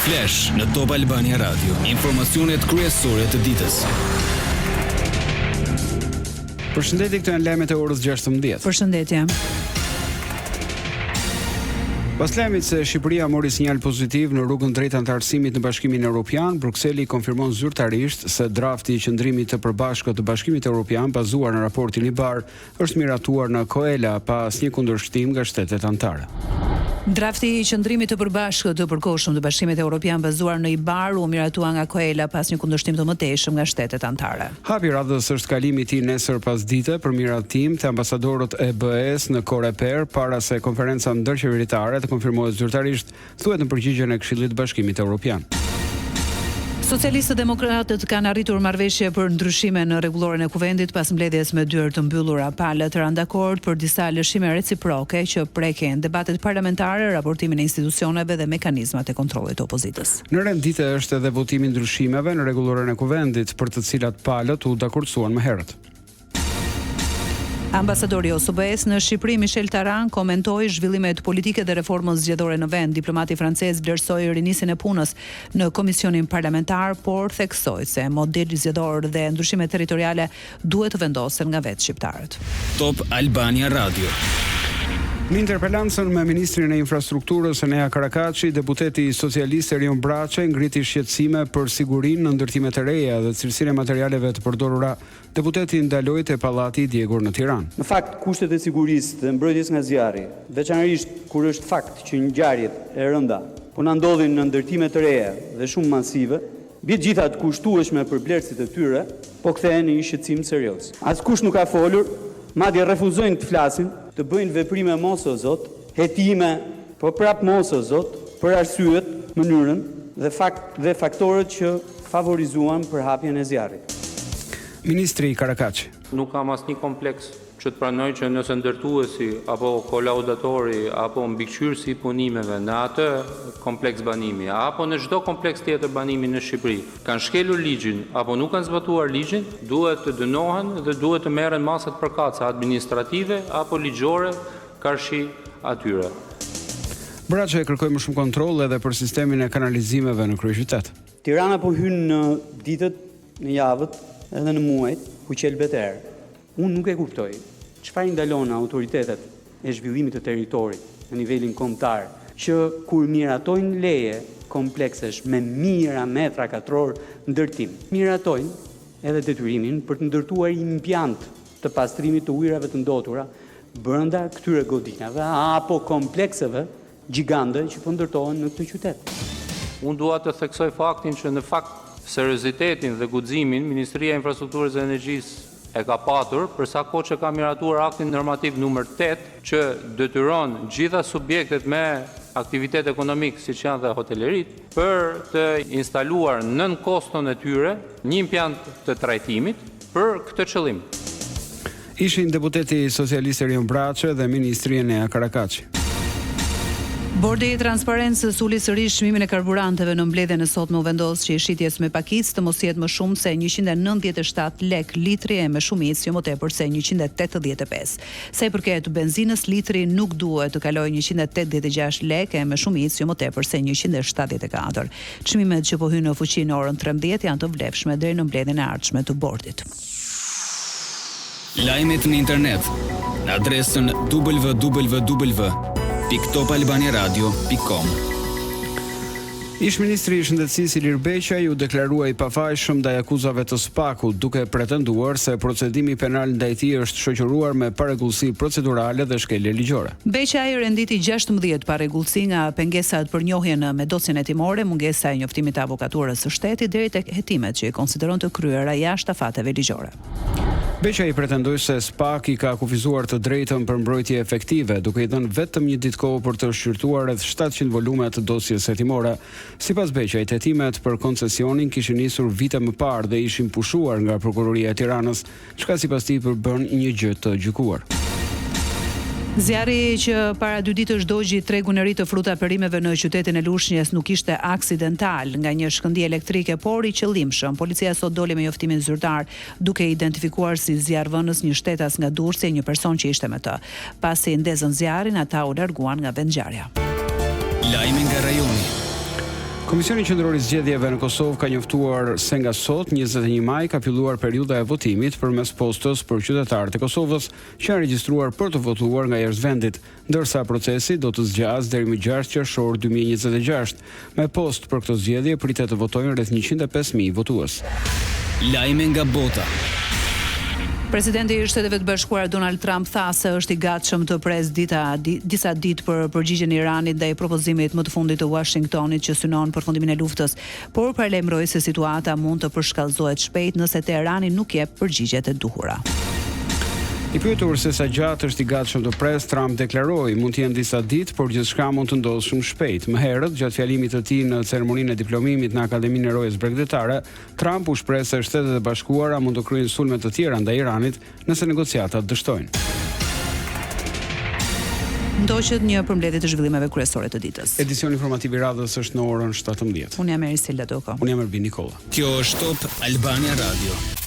Flash në Top Albania Radio, informacionet kryesore të ditës. Përshëndetje, këto janë lajmet e orës 16. Përshëndetje. Pas lajmit se Shqipëria mori sinjal pozitiv në rrugën drejt anëtarësimit në Bashkimin Evropian, Brukseli konfirmon zyrtarisht se drafti i qëndrimit të përbashkët të Bashkimit Evropian bazuar në raportin IBAR është miratuar në COELA pa asnjë kundërshtim nga shtetet anëtare. Drafti i qëndrimit të përbashkët të përkohshëm të Bashkimit Evropian bazuar në IBAR u miratua nga COELA pa asnjë kundërshtim të mëtejshëm nga shtetet anëtare. Hapi i radhës është kalimi i tij nesër pasdite për miratim te ambasadorët e BE-së në Coreper para se konferenca ndërqeveritare të konfirmohet zyrtarisht thuhet në përgjigjen e Këshillit të Bashkimit Evropian. Socialistët demokratët kanë arritur marrëveshje për ndryshime në rregulloren e Kuvendit pas mbledhjes me dyer të mbyllura. Palët ranë dakord për disa lëshime reciproke që prekin debatet parlamentare, raportimin e institucioneve dhe mekanizmat e kontrollit të opozitës. Në rend dite është edhe votimi i ndryshimeve në rregulloren e Kuvendit, për të cilat palët u dakordësuan më herët. Ambasadori i OSBE-së në Shqipëri, Michel Taran, komentoi zhvillimet politike dhe reformën zgjedhore në vend. Diplomati francez vlerësoi rinisjen e punës në Komisionin Parlamentar, por theksoi se modeli zgjedhor dhe ndryshimet territoriale duhet të vendosen nga vetë shqiptarët. Top Albania Radio. Në interpelancën me ministrin e Infrastrukturës Enea Karakaçi, deputeti socialist Erion Braçe ngriti shqetësime për sigurinë në ndërtimet e reja dhe cilësinë e materialeve të përdorura Deputeti ndaloi te pallati i djegur në Tiranë. Në fakt, kushtet e sigurisë dhe mbrojtjes nga zjarri, veçanërisht kur është fakt që ngjarjet e rënda po na ndodhin në ndërtime të reja dhe shumë masive, mbi të gjitha të kushtueshme për blerësit e tyre, po kthehen në një shqetësim serioz. Askush nuk ka folur, madje refuzojnë të flasin, të bëjnë veprime mos o Zot, hetime, po prapë mos o Zot, për arsyet, mënyrën dhe fakt dhe faktorët që favorizuan përhapjen e zjarrit. Ministri Karakaçi. Nuk kam asnjë kompleks që të pranoj që nëse ndërtuesi apo kolaudatori apo mbikëqyrësi i punimeve në atë kompleks banimi apo në çdo kompleks tjetër banimi në Shqipëri kanë shkelur ligjin apo nuk kanë zbatuar ligjin, duhet të dënohen dhe duhet të merren masat përkatëse administrative apo ligjore karshi atyre. Braçe kërkoi më shumë kontroll edhe për sistemin e kanalizimeve në kryeqytet. Tirana po hyn në ditët, në javët edhe në muajt ku qelbet erë. Unë nuk e kuptoj çfarë i ndalon autoritetet e zhvillimit të territorit në nivelin kombëtar që kur miratojnë leje kompleksesh me mijëra metra katrorë ndërtim, miratojnë edhe detyrimin për të ndërtuar impiant të pastrimit të ujërave të ndotura brenda këtyre godinave apo komplekseve gjigande që po ndërtohen në këtë qytet. Unë dua të theksoj faktin që në fakt seriozitetin dhe guximin Ministria e Infrastrukturës dhe Energjisë e ka patur për sa kohë që ka miratuar aktin normativ numër 8 që detyron gjitha subjektet me aktivitet ekonomik siç janë dhe hoteleritë për të instaluar nën koston e tyre një impiant të trajtimit për këtë qëllim. Ishin deputeti socialist Erion Braçe dhe ministri Enea Karakaçi. Bordi i Transparencës uli sërish çmimin e karburanteve në mbledhjen e sotme u vendos që i shitjes me pakicë të mos jetë më shumë se 197 lekë litri e me shumicë jo më tepër se 185. Sa i përket benzinës litri nuk duhet të kalojë 186 lekë e me shumicë jo më tepër se 174. Çmimet që po hyjnë në fuqi në orën 13 janë të vlefshme deri në mbledhjen e ardhshme të bordit. Lajmet në internet në adresën www.topalbaniaradio.com. Ish-ministri i Shëndetësisë Ilir Beqaj u deklarua i pafajshëm ndaj akuzave të SPAK-ut, duke pretenduar se procedimi penal ndaj tij është shoqëruar me parregullsi procedurale dhe shkelje ligjore. Beqaj renditi 16 parregullsi nga pengesat për njohjen me dosjen hetimore, mungesa e njoftimit të avokaturës së shtetit deri tek hetimet që i konsideron të kryera jashtë afateve ligjore. Beqaj pretendoi se SPAK i ka kufizuar të drejtën për mbrojtje efektive, duke i dhënë vetëm një ditë kohë për të shqyrtuar rreth 700 volume të dosjes hetimore. Sipas Beqajt, hetimet për koncesionin kishin nisur vite më parë dhe ishin pushuar nga Prokuroria e Tiranës, çka sipas tij përbën një gjë të gjykuar. Zjarri që para dy ditësh dogji tregun e ri të fruta perimeve në qytetin e Lushnjes nuk ishte aksidental nga një shkëndijë elektrike, por i qëllimshëm. Policia sot doli me njoftimin zyrtar, duke identifikuar si zjarrvënës një shtetas nga Durrësi e një person që ishte me të. Pasi ndezën zjarrin, ata u larguan nga vendngjarja. Lajme nga rajoni. Komisioni Qendror i Zgjedhjeve në Kosovë ka njoftuar se nga sot, 21 maj, ka filluar periudha e votimit përmes postës për qytetarët e Kosovës që janë regjistruar për të votuar nga jashtë vendit. Ndërsa procesi do të zgjasë deri më 6 qershor 2026. Me postë për këto zgjedhje pritet të votojnë rreth 105.000 votues. Lajme nga bota. Presidenti i Shteteve të Bashkuara Donald Trump tha se është i gatshëm të presë dita, di, disa ditë për përgjigjen e Iranit ndaj propozimit më të fundit të Washingtonit që synon përfundimin e luftës, por paralajmëroi se situata mund të përshkallëzohet shpejt nëse Teherani nuk jep përgjigjet e duhura. I pyetur se sa gjatë është i gatshëm të presë, Trump deklaroi, mund të jenë disa ditë, por gjithçka mund të ndodhë shumë shpejt. Më herët, gjatë fjalimit të tij në ceremoninë e diplomimit në Akademinë e Rojës Bregdetare, Trump u shpreh se Shtetet e Bashkuara mund të kryejnë sulme të tjera ndaj Iranit nëse negociatat dështojnë. Ndoqët një përmbledhje të zhvillimeve kryesore të ditës. Edicioni informativ i radhës është në orën 17. Unë jam Erisela Doko. Unë jam Ervin Nikolla. Kjo është Top Albania Radio.